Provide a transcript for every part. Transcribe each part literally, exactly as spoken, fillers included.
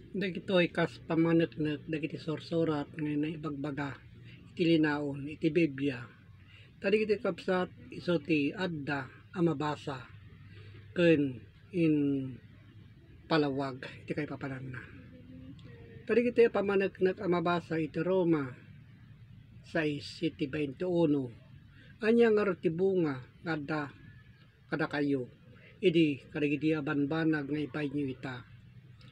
Dagitoy kas pammaneknek dagiti sursurat nga naibagbaga iti linaon iti Biblia. Ta dagitoy, kabsat, isu ti adda a mabasa ken impalawag iti kaipapananna. Ta dagitoy a pammaneknek a mabasa iti Roma sais iti bainte uno. Ania ngarud ti bunga nga adda kadakayo idi kadagidi a banbanag nga ibaynyo ita?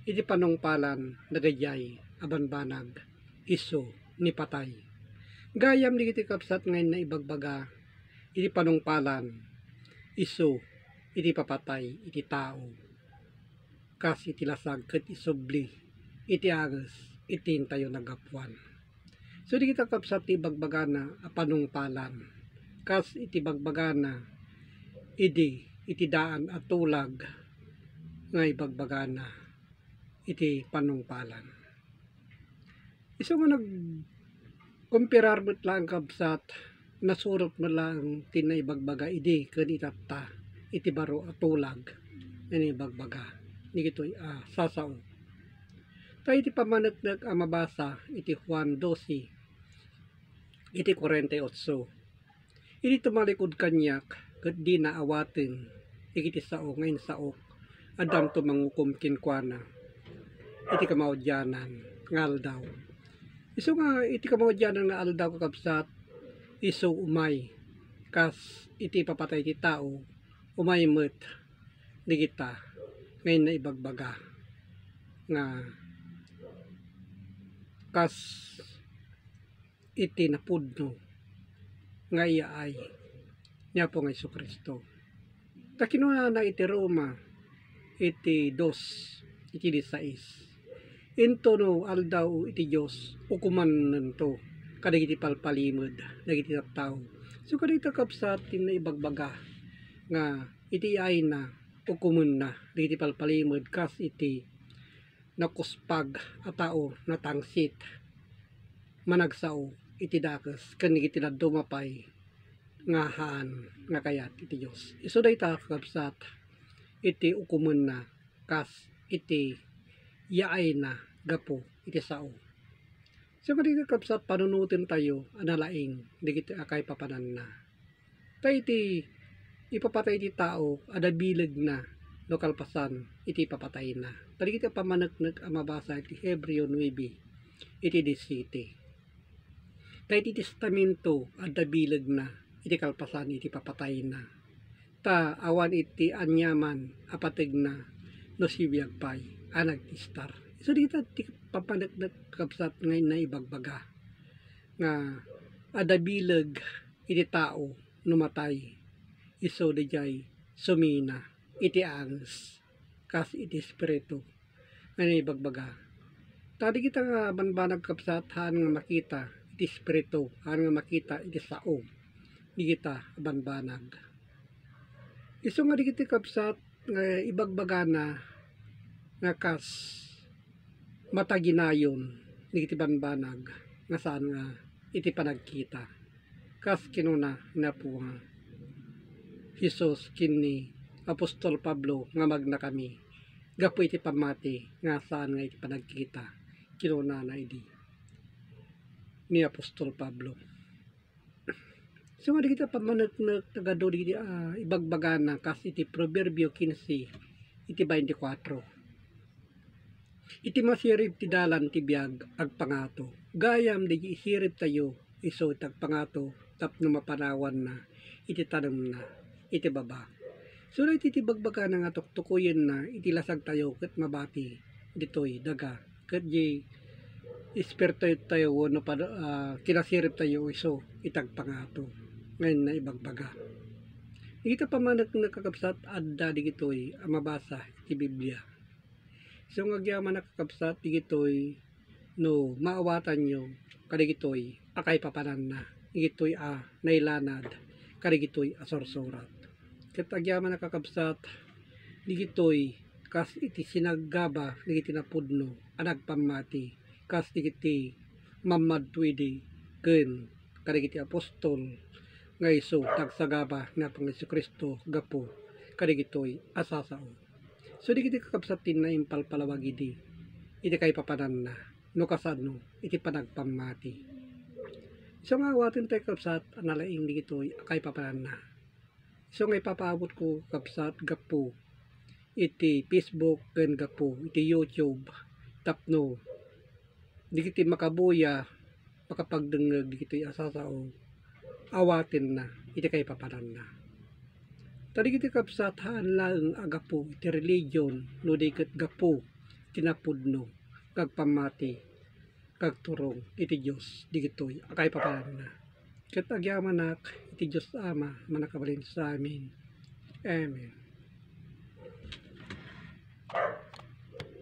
Iti panungpalan, dagayay a banbanag isu ni patay. Gayam dagiti, kabsat, nga naibagbaga iti panungpalan, isu iti papatay iti tao, kas iti lasag ket isubli iti anges iti intayo naggapuan. So, dagita, kabsat, ti ibagbagana a panungpalan, kas iti bagbagana idi iti daan a tulag nga ibagbagana iti panungpalan. Isu nga nagkumpirar met laeng, kabsat, nasurot met laeng ti naibagbaga idi ken itatta iti baro a tulag nga naibagbaga dagitoy a sasao. Ta iti pammaneknek a mabasa iti Juan doce, iti kuarenta y ocho, idi tumalikod kaniak ket dina awaten dagiti sao nga insaok, addanto mangukom kenkuana iti kamaudianan nga aldaw. Isu nga iti kamaudianan nga aldaw, kakabsat, isu umay kas iti papatay ti tao, umay met dagita nga naibagbaga nga kas iti napudno nga iyaay ni Apo nga Jesu-Cristo. Ta kinunana iti Roma iti dos, iti disais, "Intono aldaw iti Dios, ukomannento kadagiti palpalimed dagiti tattao." So, kadagita, kabsat, ti naibagbaga nga iti iyaayna, ukomenna dagiti palpalimed kas iti nakuspag a tao, natangsit, managsao iti dakes ken iti dadduma pay nga haan nga kayat iti Dios. Isu dayta, kakabsat, iti ukomenna kas iti yaayna gapu iti sao. So, kadagita, kakabsat, panunotentayo a nalaing dagiti a kaipapananna. Ta iti ipapatay ti tao, adda bilegna no kalpasan iti ipapatayna. Ta dagiti a pammaneknek a mabasa iti Hebreo nuebe, iti disiete. Ta iti testamento, adda bilegna iti kalpasan iti papatayna. Ta awan iti aniaman a pategna no sibiag pay a nagtistar. Isu dagita ti pammaneknek, kabsat, nga naibagbaga nga adda bileg iti tao no matay, isu daydiay sumina iti anges kas iti espiritu nga naibagbaga. Ta dagita nga banbanag, kabsat, haan nga makita iti espiritu, haan nga makita iti sao dagita a banbanag. Isu nga dagiti, kabsat, nga ibagbagana nga kas mataginayon dagiti banbanag nga saan nga iti panagkita. Kas kinuna ni Apo nga Jesus ken ni apostol Pablo nga magnakami gapu iti pammati nga saan nga iti panagkita, kinunana idi ni apostol Pablo. So, nga dagiti pammaneknek, nagadu dagiti, ah, ibagbagana kas iti Proverbio quince, iti twenty-four. Iti masirib ti dalan ti biag, agpangato. Gayam dagiti isiribtayo, isu ti agpangato tapno mapanawanna iti tanemna iti baba. So, daytoy ti bagbagana nga tuktukoyenna iti lasagtayo ket mabati ditoy daga ket di espirituyo tayo wenno pad-, ah, kinasiribtayo isu iti agpangato nga naibagbaga. Ita pammaneknek, kakabsat, adda digitoy a mabasa iti Biblia. So, nga agyamanak, kakabsat, digitoy no maawatanyo kadagitoy a kaipapananna, digitoy a nailanad kadagitoy a sursurat. Ket agyamanak, kakabsat, digitoy kas iti sinagaba dagiti napudno a nagpammati, kas dagiti mammadto idi ken kadagiti apostol nga isu ti agsagaba ni Apo Jesu-Cristo gapu kadagitoy a sasao. So, dagiti kakabsat ti naimpalpalawag idi iti kaipapananna, no kasano iti panagpammati. Isu nga awaten tayo, kabsat, a nalaing dagitoy a kaipapananna. Isu nga ipapaabotko, kabsat, gapu iti Facebook ken gapu iti YouTube tapno dagiti makabuya makapagdengngeg dagitoy a sao awatenna iti kaipapananna. Ta dagiti kabsat, haan laeng a gapu iti religion no di ket gapu iti napudno nga agpammati nga agturong iti Dios dagitoy a kaipapananna. Ket agyamanak iti Dios Ama a Mannakabalin sa amin. Amen.